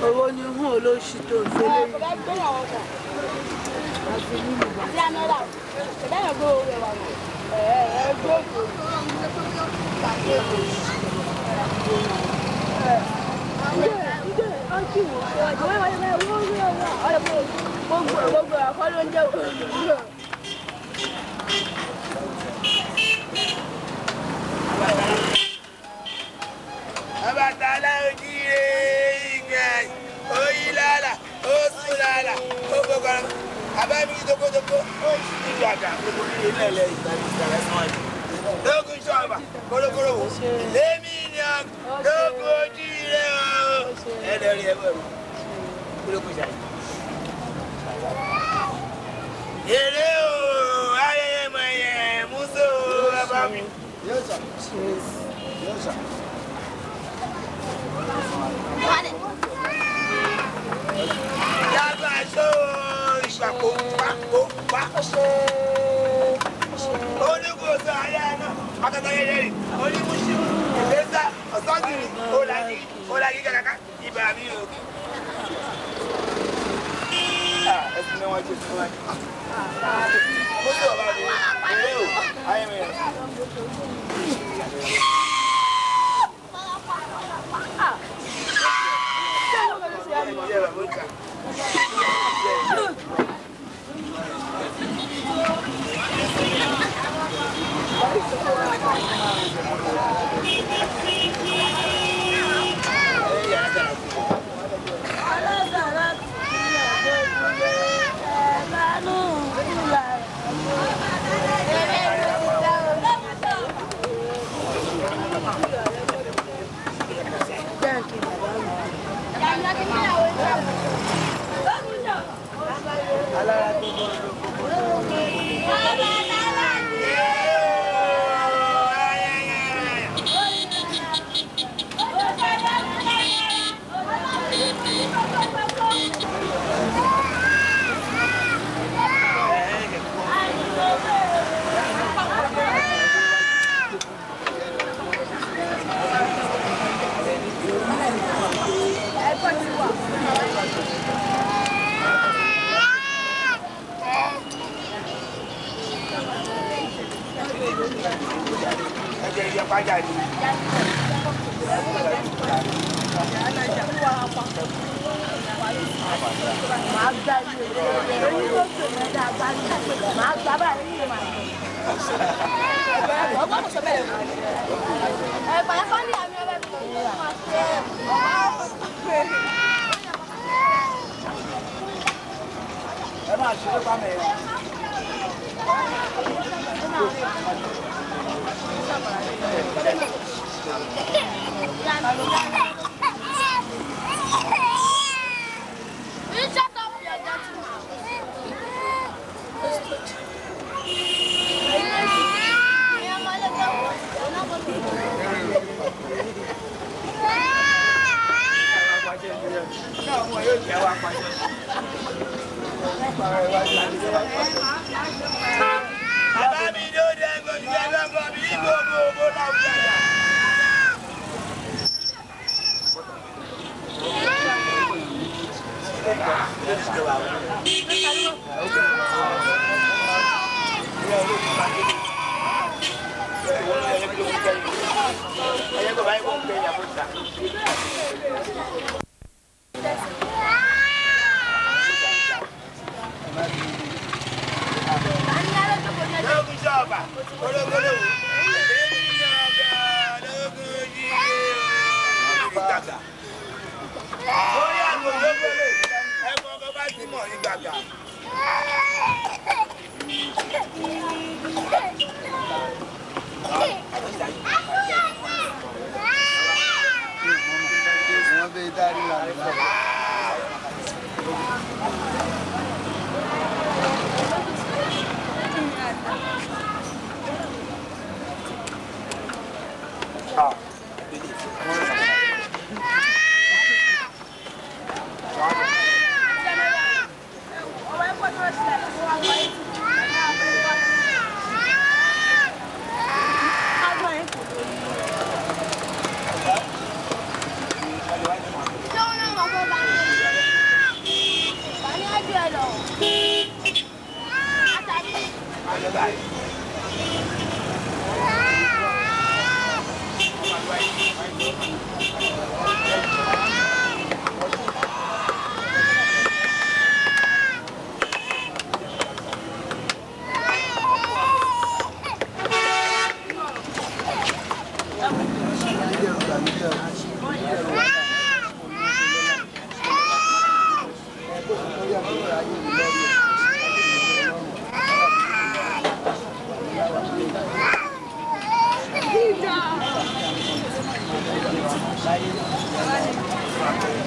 Owó ni hún olóṣì tó ń ṣe lé. Ọbàtálá ojíire ìgbà oyinlala osunlala ogbogbo abami tokotoko ìgbàgbà gbogbo ilé ilẹ̀ ìgbàgbà lókun sọ̀bà kórókóró wò lémi ni lókun ojíire o ẹlẹ́rìí ẹ bọ̀rù kórókó sàyè. Èrè o ayẹyẹ mọ̀yẹ muso bàbá mi. Yes sir. Yes sir. Yàtọ̀ aṣọ ìgbà kó pa kó pa. Olúkòso ayé àná, akátá yẹyẹ rè, onímùsù, ìgbésà, ọ̀sọ́gìrì, ọ̀làjì, ọ̀làjì kàkàkà, ibà mi ò kí. Ẹ̀sìn ni wọ́n ti fún wa. Mo sì ọ̀bá mi, èrè o, ayé mi rẹ̀. Màá gbá ilé rẹ̀. Èyí tó tò mí dáadáa ní màá gbá báyìí ní màá gbá. Ẹ máa ṣe é pamẹ́. You shut up your dirty mouth. Bàbá mi ló dé gbòdì ẹlọ́gbọ̀n mi ní gbogbo owó láwùjọ. Lóògùn sọ̀bà, ológolo, ìgbàgbà. Orí àgbò lógolo, ẹ̀fọn ọkọ̀ bá ti mọ̀ ìgbàgbà. Wọ́n bẹ dárí la. Thank you.